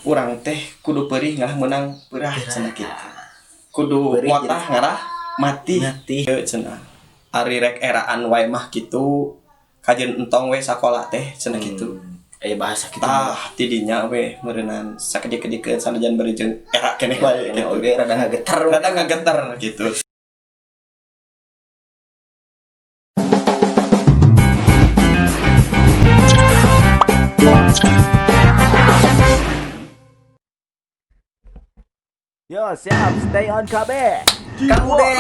Urang teh kudu perih ngarah menang peurah cenah kitu. Kudu motah ngarah mati. Mati cenah. Ari rek eraan wae mah kitu kajeun entong we sakola teh cenah kitu. Aya bahasa kitu. Tah tidinya we meureunnan sakedik-kedikeun sanajan bari jeung era keneh wae gitu. Oge rada ngageter. Rada ngageter gitu. Yo, siap, stay on KB. Kang Ude.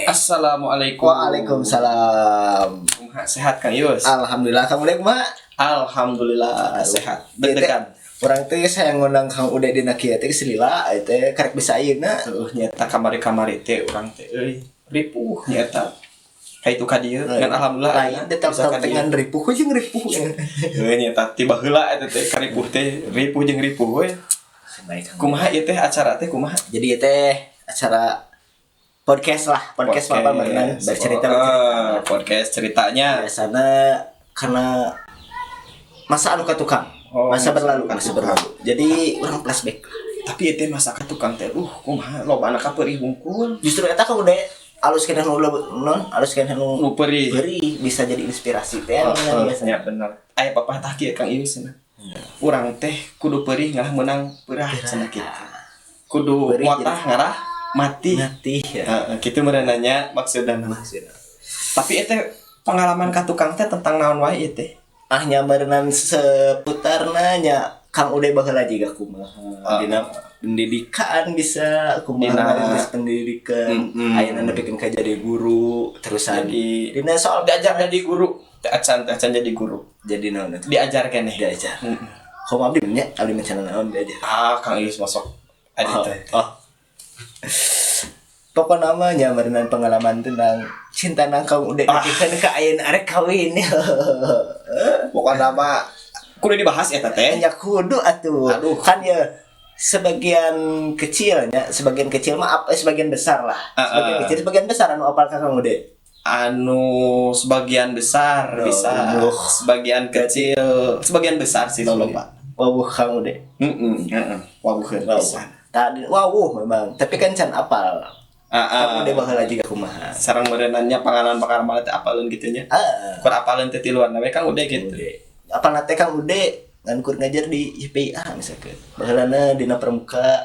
Assalamualaikum. Waalaikumsalam. Kumaha sehat Kang Yus? Alhamdulillah Kang Ude kumaha? Alhamdulillah sehat. Deg-degan. Urang teh saya ngundang Kang Ude dina kieu teh selila teh karek bisa ayeuna. Heuh nyata kamari-kamari teh urang teh euy ripuh nyata. Ka itu ka dieu ngan alhamdulillah lain teh tetep dengan ripuh jeung ripuh. Heuh nyata tiba heula eta teh karipuh teh ripuh jeung ripuh we. Kumaha ieu teh acara teh kumaha? Jadi ieu teh acara podcast lah, podcast apa berenang bercerita. Podcast ceritanya. Biasana karena masa anu ka tukang. Oh, masa berlalu, masa berlalu. Jadi urang flashback. Tapi ieu teh masa ka tukang teh kumaha loba anak kapeurih hungkul. Justru eta ka udah alus keneh nu non, alus keneh nu peurih. Peurih bisa jadi inspirasi teh biasanya. Bener. Aya papatah kieu Kang Ius cenah. Urang teh kudu perih ngarah menang peurah cenah kitu. Kudu motah ngarah mati. Mati ya. Heeh, kitu meureunanya maksudna. Tapi ieu teh pengalaman ka tukang teh tentang naon wae ieu teh? Ah nya meureunnan seputarna nya Kang Ude baheula jiga kumaha. Dina pendidikan bisa kumaha dina pendidikan. Ayeuna nepikeun ka jadi guru terusan dina soal diajar jadi guru. Teh acan jadi guru. Jadi naon eta? Diajar keneh. Diajar. Komo abdi nya abdi mah cenah naon diajar. Ah Kang Ius masuk. Adi teh. Oh. Pokokna mah nya meureunnan pengalaman tentang cinta nang Kang Ude nepikeun ka ayeuna arek kawin. Pokokna mah kudu dibahas eta teh. Nya kudu atuh. Aduh. Kan ya sebagian kecilnya, sebagian kecil mah sebagian besar lah. Sebagian kecil, sebagian besar anu apal ka Kang Ude? Anu sebagian besar bisa. Sebagian kecil, sebagian besar sih loba. Wawuh Kang Ude. Heeh. Wawuheun pisan. Tadi wawuh memang, tapi kan can apal. Kang Ude baheula jiga kumaha. Sareng meureunannya pengalaman-pengalaman teh apaleun kitu nya. Kur apaleun teh tiluan we Kang Ude gitu. Apalna teh Kang Ude ngan kur ngajar di YPIA misalkan. Baheulana dina pramuka,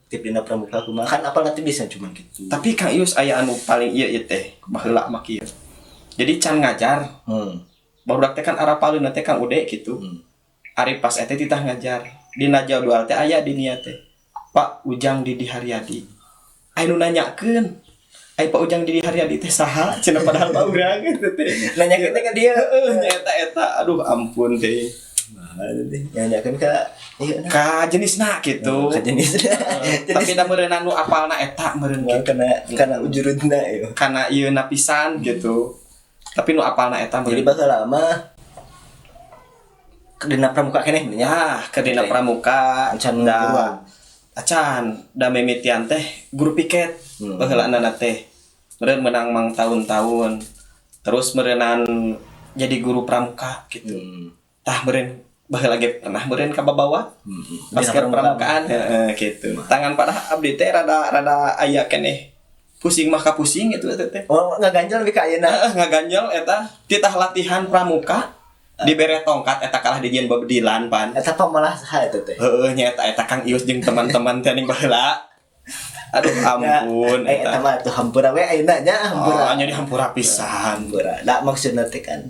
tip dina pramuka kumaha kan apalna teh bisa cuman gitu. Tapi Kang Ius aya anu paling ieu ieu teh baheula mah kieu. Jadi can ngajar. Barudak teh kan arapaleun teh Kang Ude gitu. Ari pas eta titah ngajar. Dina jadwal teh aya di nia teh. Pak Ujang Didi Haryadi. Aya nu nanyakeun. Ai Pak Ujang Didi Haryadi teh saha? Cenah padahal mah urang gitu teh. Nanyakeun teh ka dia. Heeh, nya eta aduh ampun teh. Nanyakeun ka ieu ka jenisna gitu. Ka jenisna. Tapi da meureunna nu apalna eta meureun kitu. Kana ujurudna ieu. Kana ieu pisan gitu. Tapi nu apalna eta meureun. Jadi baheula mah dina pramuka keneh nya. Ah, ke dina pramuka acan da acan da mimitian teh guru piket baheulana teh. Meureun menang mang tahun-tahun. Terus meureunan jadi guru pramuka gitu. Tah meureun baheula ge pernah meureun ka babawa. Pas keur pramukaan heeh gitu. Tangan pada abdi teh rada aya keneh. Pusing mah ka pusing gitu eta teh. Oh, ngaganjel we ka ayeuna. Heeh, ngaganjel eta titah latihan pramuka dibere tongkat eta kalah dijieun bebedilan pan. Eta pamalah saha eta teh? Heeh nya eta Kang Ius jeung teman-teman teh ning baheula. Aduh ampun eta mah tuh hampura we ayeuna nya hampura. Oh, nya dihampura pisan. Hampura. Da maksudna teh kan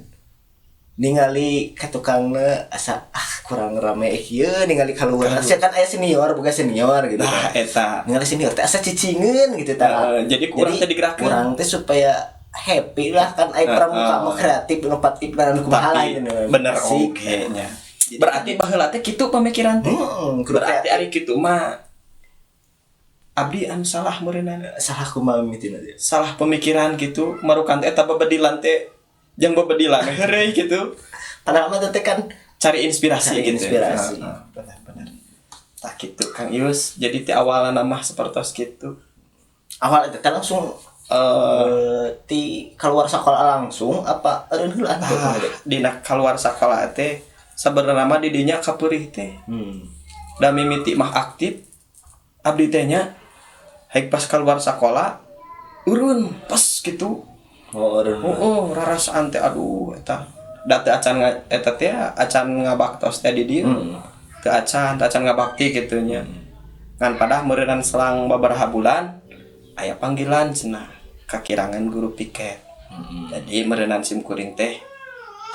ningali ka tukangna asa kurang rame kieu ningali kaluar. Asa kan aya senior boga senior gitu. Nah eta. Ningali senior teh asa cicingeun gitu tah. Jadi kurang teh digerakkeun. Kurang teh supaya happy lah kan ai pramuka mah kreatif inovatif dan kumaha lah gitu. Bener oge nya. Berarti baheula teh kitu pemikiran teh. Berarti ari kitu mah abdi anu salah meureunna. Salah kumaha mimitina teh? Salah pemikiran gitu, marukan teh eta bebedilan teh jeung bebedilan heureuy gitu. Padahal mah teh kan cari inspirasi cari gitu. Inspirasi. Benar-benar. Tah kitu Kang Ius. Jadi teh awalna mah sapertos kitu. Awal teh langsung ti keluar sekolah langsung apa eureun heula dina keluar sekolah teh sabenerna mah di dinya kapeurih teh. Da mimiti mah aktif abdi teh nya, haik pas keluar sekolah urun pas gitu. Oh, urun. Oh, rarasaan teh, aduh, eta da teu acan eta teh acan ngabaktos teh di dieu. Teu acan, teu acan ngabakti kitu nya. Ngan padah meureunan selang babaraha bulan aya panggilan cenah kakirangan guru piket. Jadi meureunan sim kuring teh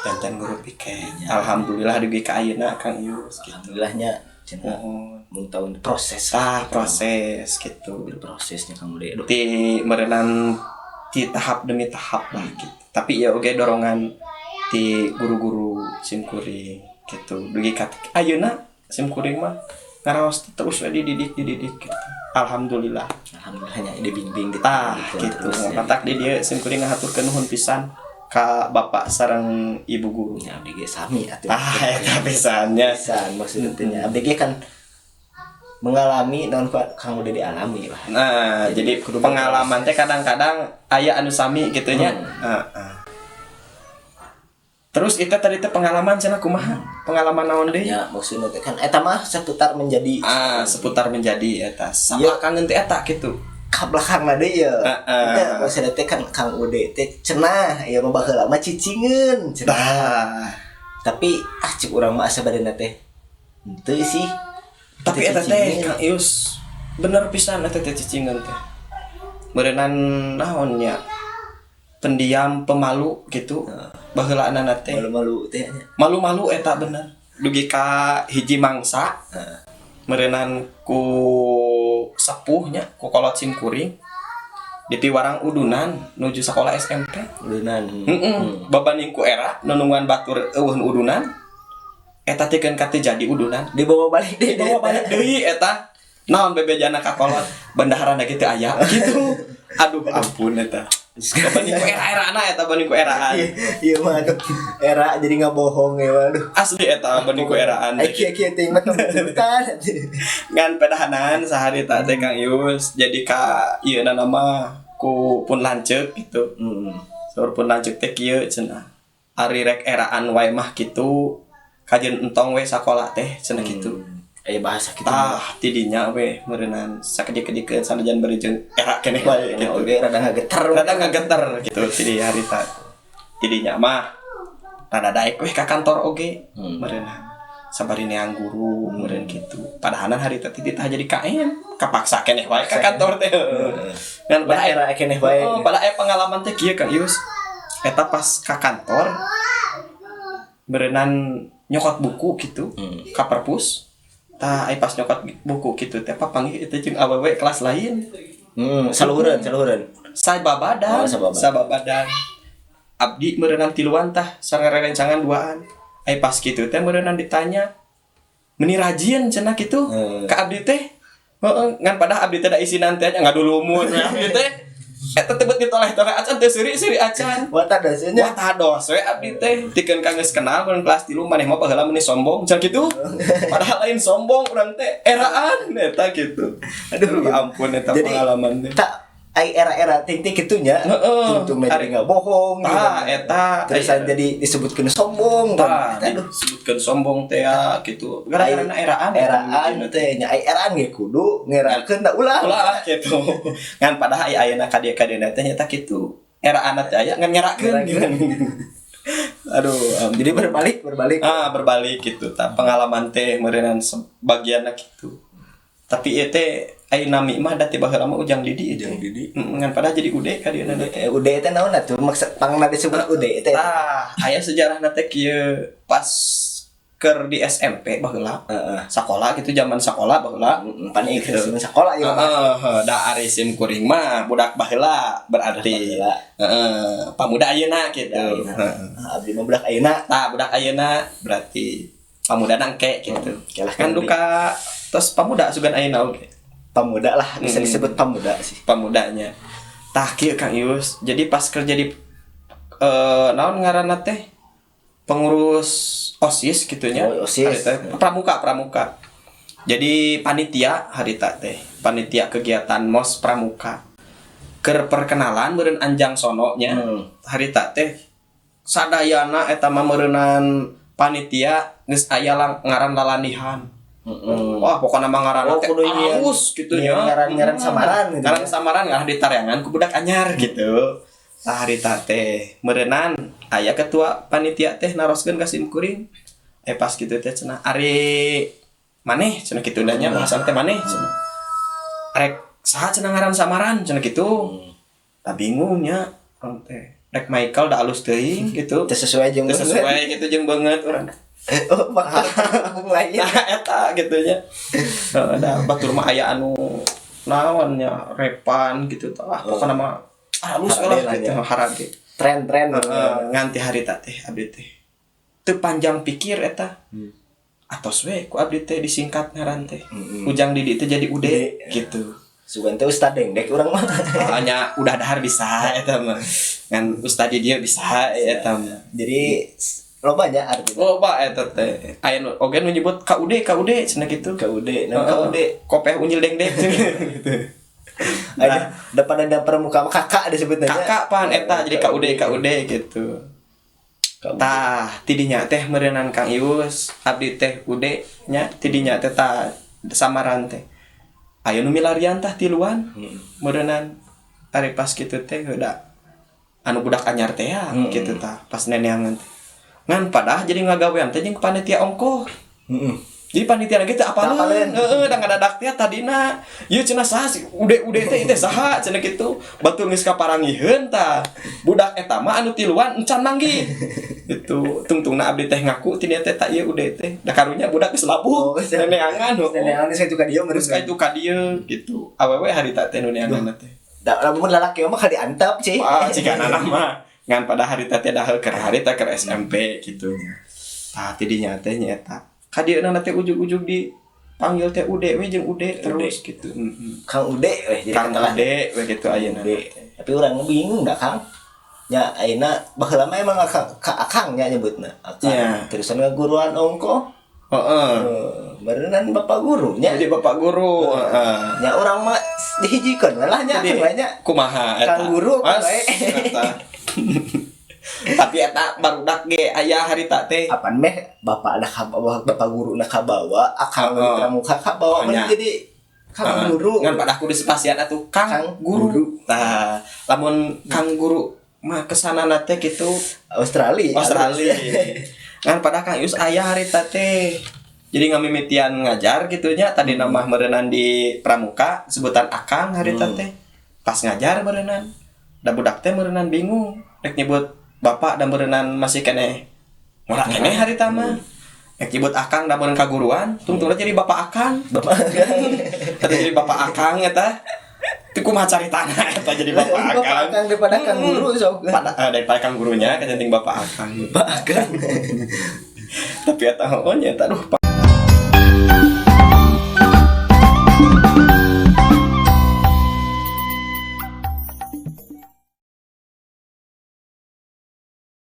janten guru piket. Alhamdulillah dugi ka ayeuna, Kang Yus, gitu. Alhamdulillahnya cenah. Muhun. Mun tahun proses. Tah, proses gitu. Prosesnya Kang Ude. Aduh. Ti meureunan ti tahap demi tahap lah gitu. Tapi ya oge dorongan ti guru-guru sim kuring gitu. Dugi ka ayeuna sim kuring mah ngaraos terus we dididik dididik gitu. Alhamdulillah. Alhamdulillahnya dibimbing di Tah gitu. terus ya. Matak di dieu sim kuring ngahaturkeun nuhun pisan ka bapak sareng ibu guru. Ya, abdi ge sami atuh. Tah, eta pisannya. Pisan maksudnya teh nya. Abdi ge kan mengalami naon Kang Ude dialami lah. Nah, jadi kudu pengalaman teh kadang-kadang aya anu sami gitu nya. Heeh. Terus itu tadi teh pengalaman cenah kumaha? Pengalaman naon deui? Ya, maksudnya teh kan eta mah seputar menjadi. Ah, seputar menjadi eta. Iya. Sabelakangan teh eta gitu. Ka belakangna deui ya. Heeh. Teh maksudnya teh kan Kang Ude teh cenah ieu mah baheula mah cicingeun cenah. Tah. Tapi ah, cek urang mah asa badena teh henteu sih. Tapi eta teh Kang Ius bener pisan eta teh cicingeun teh. Meureunnan naon nya? Pendiam, pemalu gitu. Baheulaanna teh. Malu-malu teh nya. Malu-malu eta bener. Dugi ka hiji mangsa. Heeh. Meureunan ku sepuhnya, ku kolot sim kuring dipiwarang udunan nuju sekolah SMP. Udunan. Heeh. Babanding ku era nunungan batur euweuh nu udunan. Eta teh keun ka teu jadi udunan. Dibawa balik deui. Dibawa balik deui eta. Naon bebejana ka kolot, bendaharana ge teu aya gitu. Aduh, ampun eta. Babanding ku era-erana eta, banding ku eraan. Iya mah aduh. Era jadi nggak bohong ya aduh. Asli eta banding ku eraan. Ai kieu kieu teh mah tuntutan. Ngan pedahanan sahari teh Kang Yus jadi ka ieu nama ku pun lanceuk gitu. Saur pun lanceuk teh kieu cenah. Ari rek eraan wae mah kitu kajeun entong we sakola teh cenah kitu. Aya bahasa kitu. Tah, tidinya we meureunnan sakedik-kedikeun sanajan bari jeung era keneh wae gitu. Oge rada ngageter. Rada ngageter gitu ti harita. Tidinya mah rada daek we ka kantor oge meureunnan. Sabari neang guru meureun kitu. Padahanan harita teh ditah jadi KM, kapaksa keneh wae ka kantor teh. Ngan Pada era keneh wae. Oh, pada aya pengalaman teh kieu, Kang Yus. Eta pas ka kantor meureunnan nyokot buku gitu ka perpus. Tah, ai pas nyokot buku gitu teh papanggih itu jeung awewe kelas lain. Saluhureun, saluhureun. Sababadan, Oh, sababadan. Sababadan. Abdi meureunnan tiluan tah, sareng rerencangan duaan. Ai pas kitu teh meureunnan ditanya, meni rajin cenah kitu ka abdi teh. Heeh, ngan padah abdi teh da isinan teh nya ngadulumun we abdi teh. Eta teh beut ditoleh-toleh acan teh seuri-seuri acan. Wah, nya. Wah, tados we abdi teh tikeun ka geus kenal mun kelas 3 maneh mah baheula meni sombong cenah kitu. Padahal lain sombong urang teh eraan eta gitu. Aduh, ampun eta Jadi, pengalaman teh. Tak ai era-era ting ting kitu nya. Heeh. Tungtungna jadi nggak bohong gitu. Tah, eta. Terus jadi disebutkeun sombong. Tah, Eta, aduh. disebutkeun sombong teh ya gitu. Gara-gara eraan Eraan teh nya, ai eraan ge kudu ngerakeun da ulah. Ulah gitu. Ngan padahal ai ayeuna ka dieu teh nyata kitu. Eraan teh aya ngan ngerakeun. Aduh, ampun. Jadi berbalik, berbalik. Ah, berbalik gitu. Tah, pengalaman teh meureunnan sebagianna gitu. Tapi ieu teh ai nami mah da ti baheula mah Ujang Didi. Ujang Didi. Ngan padahal jadi Ude ka dieuna teh. Eh, Ude teh naon atuh maksud pangna disebut Ude teh? Tah, aya sejarahna teh kieu pas keur di SMP baheula. Sakola gitu, zaman sakola baheula. Pan ieu sekolah ieu mah. Heeh, da ari sim kuring mah budak baheula berarti. Baheula. Heeh, pamuda ayeuna gitu. Heeh. Ah, abdi mah budak ayeuna. Tah, budak ayeuna berarti pamuda nangke gitu. Oke lah, Kan duka tos pamuda sugan ayeuna oge. Pamuda lah, bisa disebut pamuda sih. Pamudanya. Tah kieu, Kang Yus. Jadi pas kerja di naon ngaranna teh? Pengurus OSIS gitu nya. Oh, OSIS. Harita teh pramuka, pramuka. Jadi panitia harita teh, panitia kegiatan MOS pramuka. Keur perkenalan meureun anjang sono nya. Harita teh sadayana eta mah meureunnan panitia geus aya lang ngaran lalandihan. Wah, pokoknya mah ngaranna Oh, teh kudu nyian- alus gitu nyian nya. ngaran-ngaran samaran gitu Ngaran ya. samaran ngarah ditareangan ku budak anyar gitu. Tah harita teh meureunan aya ketua panitia teh naroskeun ka sim kuring. Pas kitu teh cenah ari maneh cenah kitu da nya, bahasana teh maneh cenah. Rek saha cenah ngaran samaran cenah kitu. Tah bingung nya urang teh. Rek Michael da alus teuing gitu. Teu sesuai jeung Teu sesuai gitu jeung banget urang. Oh, bakal lain. Nah, eta gitu nya. Heeh, da batur mah aya anu naon nya, repan gitu tah. Ah, pokona mah halus Harade lah lah gitu, nya. Harade. Tren-tren. Heeh, nganti harita teh abdi teh teu panjang pikir eta. Atos we ku abdi teh disingkat ngaran teh. Ujang Didi teh jadi Ude Ude. gitu. Sugan teh Ustad Dengdek urang mah. Hanya udah dahar bisa eta mah. Ngan Ustad di dia bisa eta mah. Jadi loba nya artinya. Oh, Pak, eta teh. Aya nu oge nu nyebut KUD KUD cenah gitu. KUD, nah KUD. Kopeh unyil dengdek gitu. Ada depan ada pramuka mah kakak disebutnya. Kakak pan eta jadi KUD KUD gitu. KUD. Tah, tidinya teh meureunan Kang Ius, abdi teh UD nya tidinya teh tah samaran teh. Aya nu milarian tah tiluan. Meureunan ari pas kitu teh udah anu budak anyar teh ya, gitu tah pas neneangan teh. Ngan padah jadi ngagawean teh jeung panitia ongkoh. Jadi panitia lagi teh apaleun. Apaleun. Heeh, da ngadadak teh tadina. Ieu cenah saha sih? Ude ude teh teh saha cenah kitu. Batur geus kaparangiheun tah. Budak eta mah anu tiluan encan manggih. Itu tungtungna abdi teh ngaku tina teh tak ieu ude teh. Da karunya budak geus labuh. Oh, Neneangan heuh. Neneangan geus ka dieu Terus ka itu ka dieu gitu. Awewe harita teh nu neangan teh. Da lamun lalaki mah kali antap sih. Wah, jika anak mah ngan pada harita teh dahel keur harita keur SMP gitu nya. Tah tidinya teh nyaeta. Ka dieu na teh ujug-ujug dipanggil teh Ude we jeung Ude terus gitu. Heeh. Kang Ude weh jadi Kang katalah. Ude we gitu ayeuna. Ude. Tapi urang bingung dah Kang. Ya ayeuna baheula mah emang akang ka akang nya nyebutna. Akang. Nya. Terusan ngaguruan ongkoh. Heeh. Berenang bapak gurunya. Jadi bapak guru, heeh. Nya urang mah dihijikeun we lah nya Jadi akang we nya. Kumaha eta? Kang guru, Mas, bae. eta. Tapi eta barudak ge aya harita teh. Apaan meh bapak na kabawa, bapak guru na kabawa, akang Heeh. pramuka kabawa Nya. mah jadi kang guru. Ngan pada aku di spasian atuh Kang, Kang guru. guru. Tah, lamun Kang guru mah kesanana teh gitu Australia. Australia. Ngan pada Kang Yus aya harita teh. Jadi ngamimitian ngajar gitu nya tadi nama meureunan di pramuka sebutan akang harita teh. Pas ngajar meureunan da budak teh meureunan bingung rek nyebut bapak dan meureunan masih keneh ngora keneh harita mah. Rek nyebut akang da meureun kaguruan, tungtungna jadi bapak akang. Bapak Eta jadi bapak akang eta. Itu kumaha caritana eta jadi bapak Bapak akang. akang daripada kang guru sok. Pada, daripada kang gurunya kecenting bapak akang. Bapak akang. Tapi eta heueuh nya eta aduh.